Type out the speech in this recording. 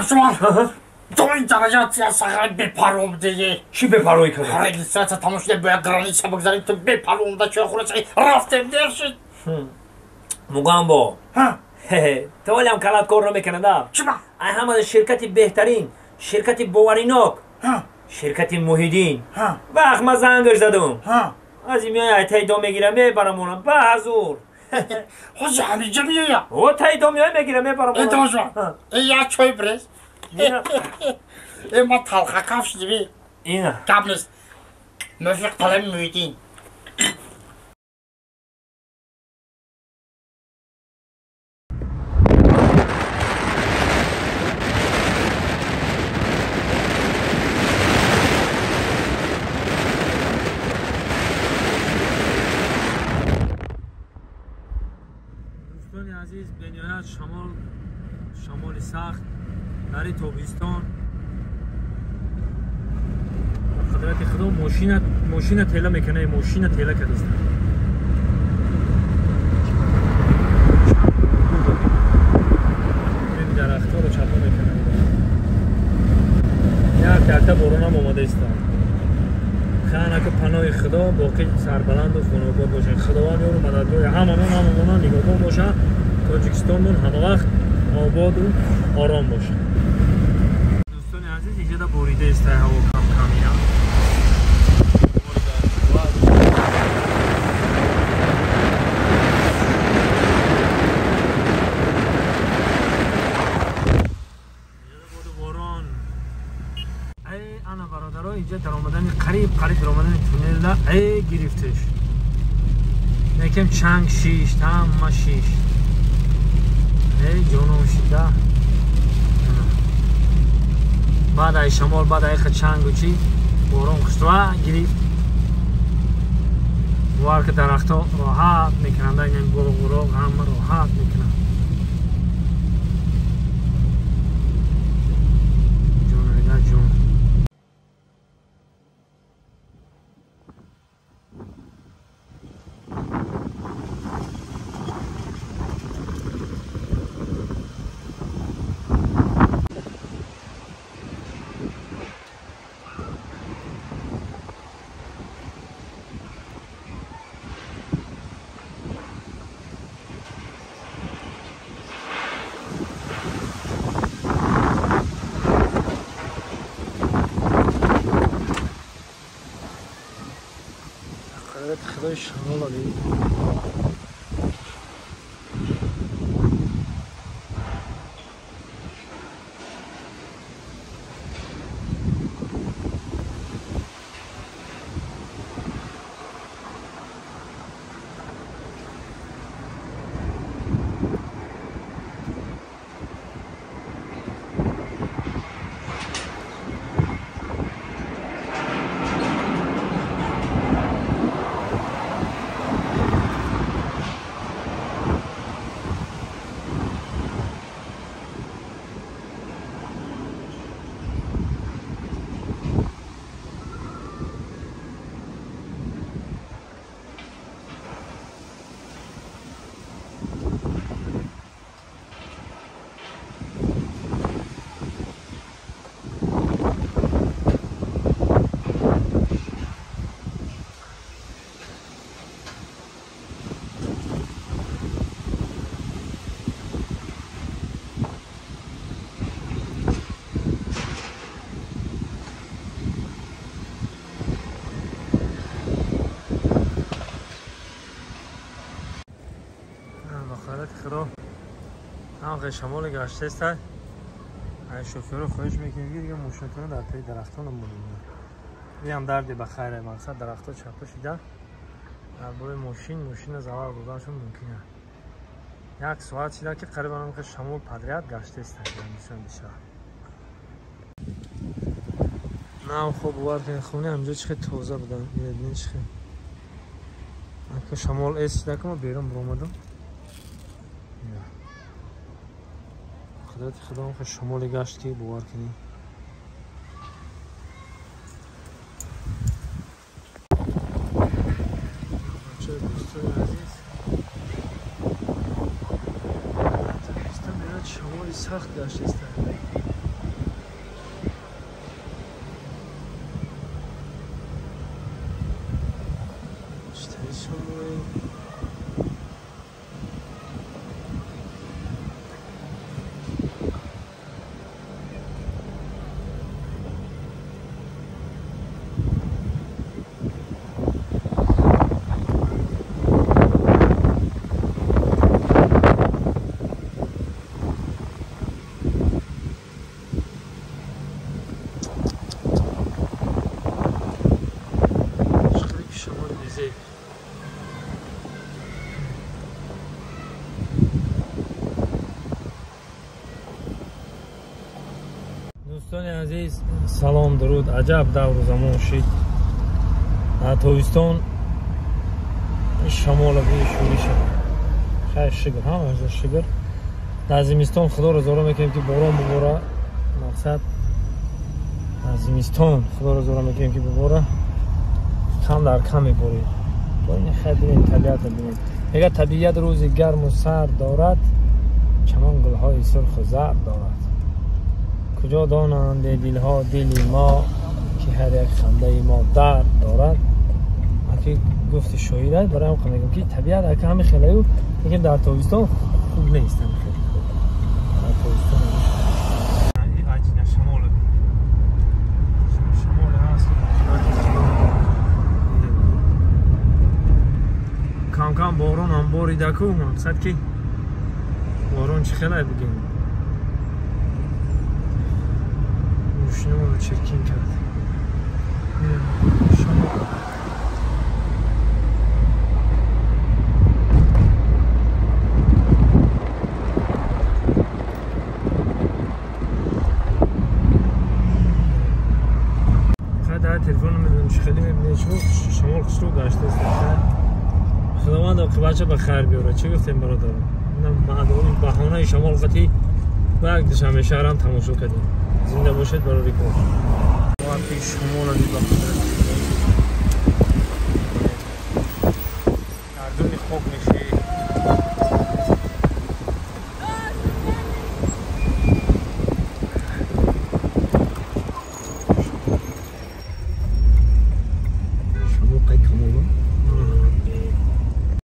Душман, то ин дараҷа сағари бепарво будеги. Чӣ бепарвоӣ кардем? Регистрация тамом шуда, бояд граница бигзарем, ту бепарво омада чой хӯра рафтем, дер шуд. Мугамбо. То ҳолиам калат кор намекунада. Чиба? Ай ҳама ширкати беҳтарин, ширкати боваринок, ширкати Муҳиддин. Вақт ман зангаш задум. Аз ин меоя, ай таи дом мегирам, мебарамона ба ҳазур. Ҳозир ҳаминҷа меоя? О, таи дом меоя, мегирам, мебарамона. Э, дошма, э, як чой бирез. Э, ма талхакаф шудиби. Ина. Гап нест. Муфиқ талаби Муҳиддин. Дӯстони азиз, бениҳоят шамол, шамоли сахт дар тобистон. Ба қудрати Худо мошина тела мекунад, мошина тела кардааст. Дарахтҳоро чапа мекунад. Як якта боронам омадааст. Ханаку паноҳи Худо, боқӣ сарбаланду хонобод бошед. Худованд ёру мададгори ҳамамон, ҳамамона нигоҳбон бошад. Тоҷикистонмон ҳамавақт ободу ором бошад. Дӯстони азиз, иҷода боридаест ҳаво кам камия. Борон. Ана бародаро, инҷа даромадани қариб қариб даромадани туннелда эй гирифтеш. Якем чанг шишт, ҳама шишт. Эй ҷоном шида. Баъд ай шамол, баъд ай чангу чи борон хушва гирифт. Бовар ки дарахтҳо роҳат мекунанд, ин буруғ ҳама роҳат мекунанд. Ҷон ҷон. Худои шамол али. Худо ҳам шамоли гаштаест. Ай шофёро хоҳиш мекунем, ки дига мошинатонро дар таи дарахтон монед. Иам дарди ба хайре, мақсад дарахтҳо чапа шида дар бораи мошин, мошина зарар доданашон мумкин аст. Як соат шида ки қариб ҳам шамол подряд гаштаест. Душанбе. На хуб бовар кунед, хони ҳамҷо чӣ хел тоза будан. Бинед чӣ хел. Ака шамол эс шида ки ма берун баромадам. Қудрати Худо ҳам шамоли гашт ки бовар кунед. Дӯстони азиз, шамоли сахт гаштааст. Дӯстони азиз, салом, дуруд. Аҷаб давру замон шид. Дар тобистон шамола би шӯриша. Хайр, шукр, ҳамаша шукр. Дар зимистон худоро зора мекунем, ки борон бибора. Мақсад, дар зимистон худоро зора мекунем, ки бибора. Кам дар кам меборид. Хайр, бинед, табиатро бинед. Мегӯяд, табиат рӯзи гарму сард дорад, чамон гулҳои сурху зард дорад. Куҷо донанд дилҳо дили мо, ки ҳар як хандаи мо дард дорад. Аки гуфти шоир аст, барои ҳам мегӯям, ки табиат ака ҳами хелаю, лекин дар тобистон хуб нест. Ҳами хел дар тобистон аҷина шамол, шамол ҳаст. Кам кам борон ҳам боридаку, мақсад ки борон чӣ хелай бигем, мошинамонро чиркин кард. Шамол. Дар телефон намедонам чӣ хеле мебинед, шамол хушрӯ гаштааст. Худованд оқибатша ба хайр биёрад. Чӣ гуфтем, бародарон? Баҳонаи шамол қатӣ ба як душанбе шаҳрам тамошо кардем. Зинда бошед, барори кор. Вақти шамола дид ба қудрат. Гардуни хок мешид.